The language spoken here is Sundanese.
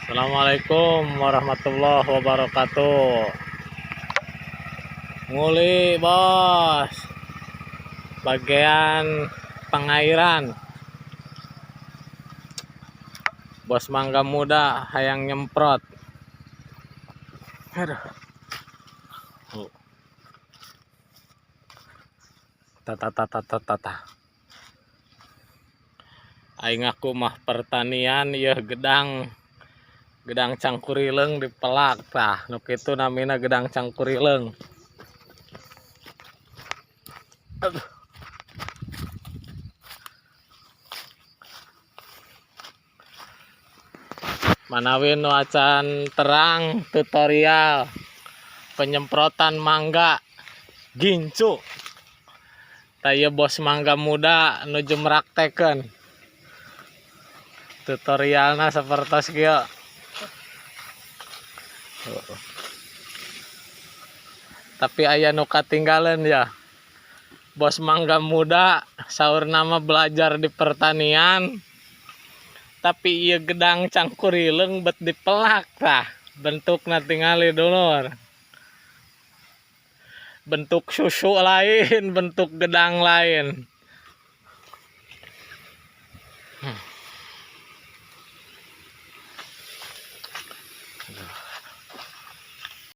Assalamualaikum warahmatullahi wabarakatuh. Nguli bos, bagian pengairan. Bos mangga muda hayang nyemprot. Aduh. Oh. Tata tata tata tata. Aing aku mah pertanian ya, gedang gedang cangkurileung dipelak tah, nu kitu namina gedang cangkurileung. Aduh. Manawi nu acan terang tutorial penyemprotan mangga gincu. Tah, ieu bos mangga muda nuju meraktekeun. Tutorialna sapertos kieu. Tapi aya nu katinggalan ya. Bos mangga muda saur nama belajar di pertanian. Tapi ieu gedang cangkurileung bet dipelak tah. Bentukna tingali, dulur. Bentuk susu lain, bentuk gedang lain.